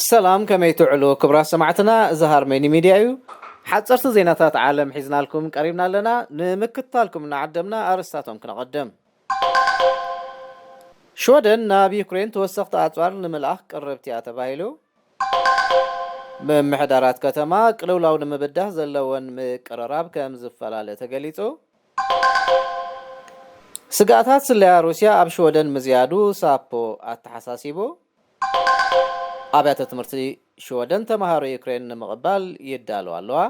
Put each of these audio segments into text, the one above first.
ሰላም፣ ከመይ ትውዕሉ ክቡራት ሰማዕትና? እዚ ሃርመኒ ሚድያ እዩ። ሓፀርቲ ዜናታት ዓለም ሒዝናልኩም ቀሪብና ኣለና። ንምክትታልኩም እናዓደምና ኣርእስታቶም ክነቐድም። ሽወደን ናብ ዩክሬን ተወሰኽቲ ኣፅዋር ንምልኣኽ ቅርብቲ እያ ተባሂሉ። ምምሕዳራት ከተማ ቅልውላው ንምብዳህ ዘለወን ምቅርራብ ከም ዝፈላለ ተገሊጹ። ስግኣታት ስለያ ሩስያ ኣብ ሽወደን ምዝያዱ ሳፖ ኣተሓሳሲቡ። ኣብያተ ትምህርቲ ሽወደን ተምሃሮ ዩክሬን ንምቕባል ይዳለዋ ኣለዋ።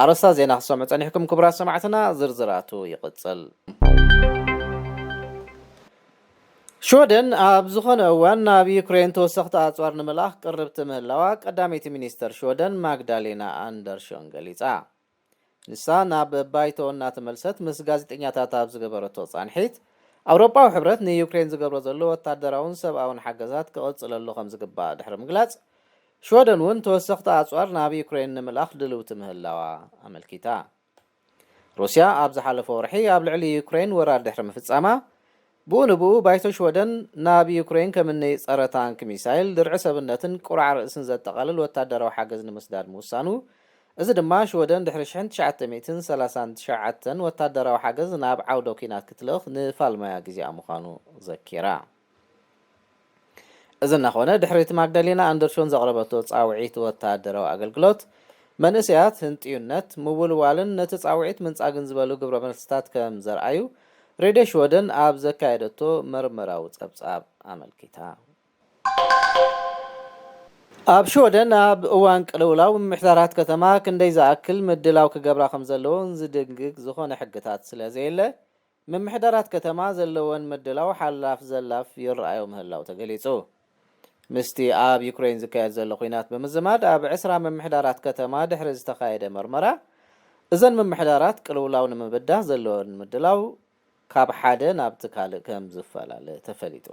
ኣርእስታት ዜና ክትሰምዑ ጸኒሕኩም ክቡራት ሰማዕትና፣ ዝርዝራቱ ይቕጽል። ሽወደን ኣብ ዝኾነ እዋን ናብ ዩክሬን ተወሰኽቲ ኣጽዋር ንምልኣኽ ቅርብቲ ምህላዋ ቀዳመይቲ ሚኒስተር ሽወደን ማግዳሌና ኣንደርሾን ገሊጻ። ንሳ ናብ ባይቶ እናተመልሰት ምስ ጋዜጠኛታት ኣብ ዝገበረቶ ጻንሒት፣ ኣውሮጳዊ ሕብረት ንዩክሬን ዝገብሮ ዘሎ ወታደራውን ሰብኣውን ሓገዛት ክቕጽለሉ ከም ዝግባእ ድሕሪ ምግላጽ፣ ሽወደን እውን ተወሰኽቲ ኣጽዋር ናብ ዩክሬን ንምልኣኽ ድልውቲ ምህላዋ ኣመልኪታ። ሩስያ ኣብ ዝሓለፈ ወርሒ ኣብ ልዕሊ ዩክሬን ወራር ድሕሪ ምፍጻማ፣ ብኡ ንብኡ ባይቶ ሽወደን ናብ ዩክሬን ከም እኒ ጸረ ታንክ ሚሳይል፣ ድርዒ ሰብነትን ቁራዕ ርእስን ዘጠቓልል ወታደራዊ ሓገዝ ንምስዳድ ምውሳኑ፣ እዚ ድማ ሽወደን ድሕሪ ሽሕን ትሽዓተ ሚእትን ሰላሳን ትሽዓተን ወታደራዊ ሓገዝ ናብ ዓውደ ኲናት ክትልእኽ ንፋልማያ ግዜኣ ምዃኑ ዘኪራ። እዚ እናኾነ፣ ድሕሪ እቲ ማግዳሌና ኣንደርሾን ዘቕረበቶ ጻውዒት ወታደራዊ ኣገልግሎት፣ መንእሰያት ህንጥዩነት፣ ምውልዋልን ነቲ ጻውዒት ምንጻግን ዝበሉ ግብረ መልስታት ከም ዘርኣዩ ሬድዮ ሽወደን ኣብ ዘካየደቶ መርመራዊ ጸብጻብ ኣመልኪታ። ኣብ ሽወደን ኣብ እዋን ቅልውላው ምምሕዳራት ከተማ ክንደይ ዝኣክል ምድላው ክገብራ ከም ዘለዎን ዝድንግግ ዝኾነ ሕግታት ስለ ዘየለ፣ ምምሕዳራት ከተማ ዘለወን ምድላው ሓላፍ ዘላፍ ይረኣዮ ምህላው ተገሊጹ። ምስቲ ኣብ ዩክሬን ዝካየድ ዘሎ ኲናት ብምዝማድ፣ ኣብ ዕስራ ምምሕዳራት ከተማ ድሕሪ ዝተኻየደ መርመራ፣ እዘን ምምሕዳራት ቅልውላው ንምብዳህ ዘለወን ምድላው ካብ ሓደ ናብቲ ካልእ ከም ዝፈላለ ተፈሊጡ።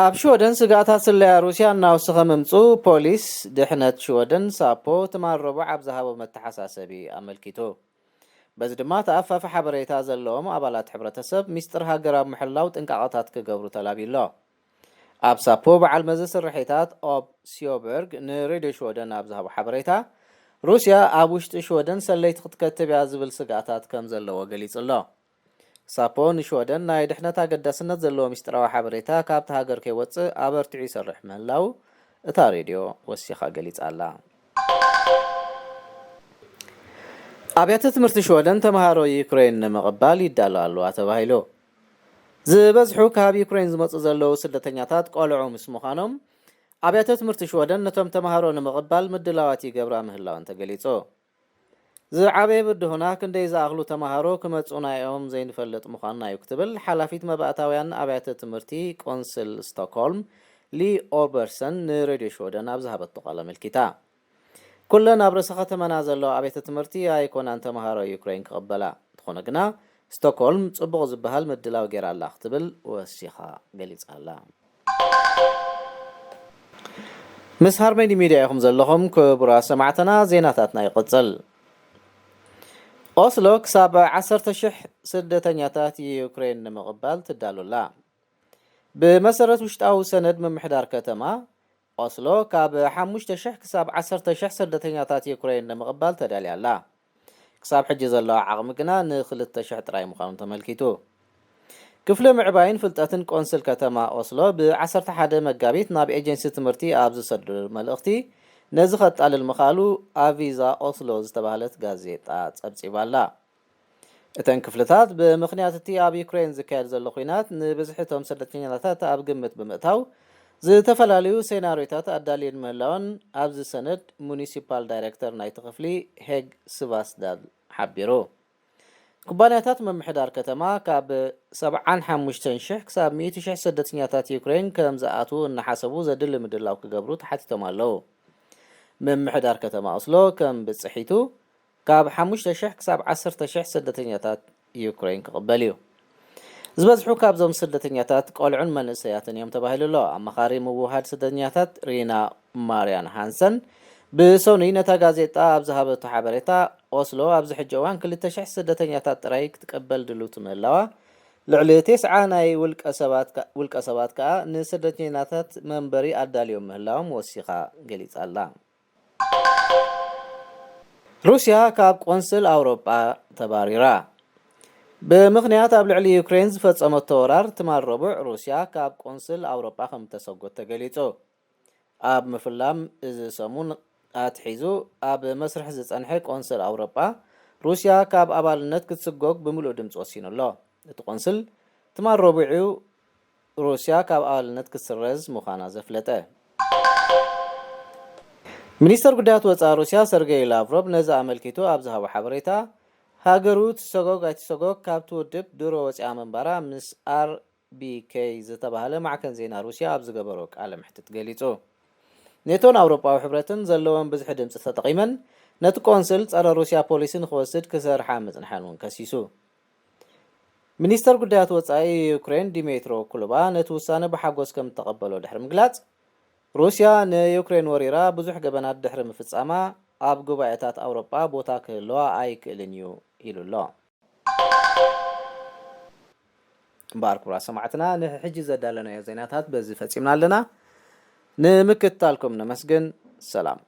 ኣብ ሽወደን ስግኣታት ስለያ ሩስያ እናወሰኸ ምምጹ ፖሊስ ድሕነት ሽወደን ሳፖ ትማል ረቡዕ ኣብ ዝሃቦ መተሓሳሰቢ ኣመልኪቱ። በዚ ድማ ተኣፋፊ ሓበሬታ ዘለዎም ኣባላት ሕብረተሰብ ሚስጥር ሃገር ኣብ ምሕላው ጥንቃቐታት ክገብሩ ተላብዩ ኣሎ። ኣብ ሳፖ በዓል መዚ ስርሒታት ኦብ ሲዮበርግ ንሬድዮ ሽወደን ኣብ ዝሃቦ ሓበሬታ፣ ሩስያ ኣብ ውሽጢ ሽወደን ሰለይቲ ክትከትብ እያ ዝብል ስግኣታት ከም ዘለዎ ገሊጹ ኣሎ። ሳፖ ንሽወደን ናይ ድሕነት ኣገዳስነት ዘለዎ ሚስጥራዊ ሓበሬታ ካብቲ ሃገር ከይወጽእ ኣበርቲዑ ይሰርሕ ምህላው እታ ሬድዮ ወሲኻ ገሊጻ ኣላ። ኣብያተ ትምህርቲ ሽወደን ተምሃሮ ዩክሬን ንምቕባል ይዳሎ ኣለዋ ተባሂሉ። ዝበዝሑ ካብ ዩክሬን ዝመጹ ዘለዉ ስደተኛታት ቆልዑ ምስ ምዃኖም፣ ኣብያተ ትምህርቲ ሽወደን ነቶም ተምሃሮ ንምቕባል ምድላዋት ይገብራ ምህላወን ተገሊጹ። ዝዓበየ ብድሆና ክንደይ ዝኣኽሉ ተምሃሮ ክመጹና እዮም ዘይንፈልጥ ምዃንና እዩ ክትብል ሓላፊት መባእታውያን ኣብያተ ትምህርቲ ቆንስል ስቶክሆልም ሊ ኦልበርሰን ንሬድዮ ሽወደን ኣብ ዝሃበቶ ቃል ኣመልኪታ። ኩለን ኣብ ርእሰ ከተማና ዘለዋ ኣብያተ ትምህርቲ ኣይኮናን ተምሃሮ ዩክሬን ክቕበላ። እንተኾነ ግና ስቶክሆልም ጽቡቕ ዝበሃል ምድላው ገይራ ኣላ ክትብል ወሲኻ ገሊጻ ኣላ። ምስ ሃርመኒ ሚድያ ኢኹም ዘለኹም ክቡራት ሰማዕትና፣ ዜናታትና ይቕጽል። ኦስሎ ክሳብ ዓሰርተ ሽሕ ስደተኛታት ዩክሬን ንምቕባል ትዳሎ ኣላ። ብመሰረት ውሽጣዊ ሰነድ ምምሕዳር ከተማ ኦስሎ፣ ካብ ሓሙሽተ ሽሕ ክሳብ ዓሰርተ ሽሕ ስደተኛታት ዩክሬን ንምቕባል ተዳልያ ኣላ። ክሳብ ሕጂ ዘለዋ ዓቕሚ ግና ንኽልተ ሽሕ ጥራይ ምዃኑ ተመልኪቱ። ክፍሊ ምዕባይን ፍልጠትን ቆንስል ከተማ ኦስሎ ብ ዓሰርተ ሓደ መጋቢት ናብ ኤጀንሲ ትምህርቲ ኣብ ዝሰደዶ መልእኽቲ፣ ነዚ ከጣልል ምኽኣሉ ኣቪዛ ኦስሎ ዝተባህለት ጋዜጣ ጸብጺባ ኣላ። እተን ክፍልታት፣ ብምኽንያት እቲ ኣብ ዩክሬን ዝካየድ ዘሎ ኲናት፣ ንብዝሒ እቶም ስደተኛታት ኣብ ግምት ብምእታው፣ ዝተፈላለዩ ሴናሪዮታት ኣዳልየን ምህላወን ኣብዚ ሰነድ ሙኒሲፓል ዳይሬክተር ናይቲ ክፍሊ ሄግ ስቫስዳል ሓቢሩ። ኩባንያታት ምምሕዳር ከተማ ካብ ሰብዓን ሓሙሽተን ሽሕ ክሳብ ሚእቲ ሽሕ ስደተኛታት ዩክሬን ከም ዝኣትዉ እናሓሰቡ ዘድሊ ምድላው ክገብሩ ተሓቲቶም ኣለዉ። ምምሕዳር ከተማ ኦስሎ ከም ብጽሒቱ ካብ ሓሙሽተ ሽሕ ክሳብ ዓሰርተ ሽሕ ስደተኛታት ዩክሬን ክቕበል እዩ። ዝበዝሑ ካብዞም ስደተኛታት ቆልዑን መንእሰያትን እዮም ተባሂሉ ኣሎ። ኣማኻሪ ምውህሃድ ስደተኛታት ሪና ማርያን ሃንሰን ብሰኑይ ነታ ጋዜጣ ኣብ ዝሃበቶ ሓበሬታ፣ ኦስሎ ኣብዚ ሕጂ እዋን ክልተ ሽሕ ስደተኛታት ጥራይ ክትቅበል ድልውቲ ምህላዋ ልዕሊ ተስዓ ናይ ውልቀ ሰባት ከ-፣ ውልቀ ሰባት ከኣ ንስደተኛታት መንበሪ ኣዳልዮም ምህላዎም ወሲኻ ገሊጻ ኣላ። ሩስያ ካብ ቆንስል ኣውሮጳ ተባሪራ። ብምኽንያት ኣብ ልዕሊ ዩክሬን ዝፈጸመቶ ወራር ትማል ረቡዕ ሩስያ ካብ ቆንስል ኣውሮጳ ከም እተሰጎት ተገሊጹ። ኣብ ምፍላም እዚ ሰሙን ኣትሒዙ ኣብ መስርሕ ዝጸንሐ ቆንስል ኣውሮጳ ሩስያ ካብ ኣባልነት ክትስጎግ ብምሉእ ድምጺ ወሲኑ ኣሎ። እቲ ቆንስል ትማል ረቡዕ እዩ ሩስያ ካብ ኣባልነት ክትስረዝ ምዃና ዘፍለጠ። ሚኒስተር ጉዳያት ወጻኢ ሩስያ ሰርጌይ ላቭሮቭ ነዚ ኣመልኪቱ ኣብ ዝሃቦ ሓበሬታ፣ ሃገሩ ትሰጎግ ኣይትሰጎግ ካብቲ ውድብ ድሮ ወጺኣ ምንባራ ምስ ኣር ቢ ኬ ዝተባህለ ማዕከን ዜና ሩስያ ኣብ ዝገበሮ ቃለ መሕትት ገሊጹ። ኔቶን ኣውሮጳዊ ሕብረትን ዘለወን ብዝሒ ድምጺ ተጠቒመን ነቲ ቆንስል ጸረ ሩስያ ፖሊሲ ንኽወስድ ክሰርሓ ምጽንሐን እውን ከሲሱ። ሚኒስተር ጉዳያት ወጻኢ ዩክሬን ዲሜትሮ ኩሉባ ነቲ ውሳነ ብሓጎስ ከም እተቐበሎ ድሕሪ ምግላጽ፣ ሩስያ ንዩክሬን ወሪራ ብዙሕ ገበናት ድሕሪ ምፍጻማ ኣብ ጉባኤታት ኣውሮጳ ቦታ ክህልዋ ኣይክእልን እዩ ኢሉ ኣሎ። እምበኣር ክቡራት ሰማዕትና፣ ንሕጂ ዘዳለናዮ ዜናታት በዚ ፈጺምና ኣለና። ንምክትታልኩም ነመስግን። ሰላም።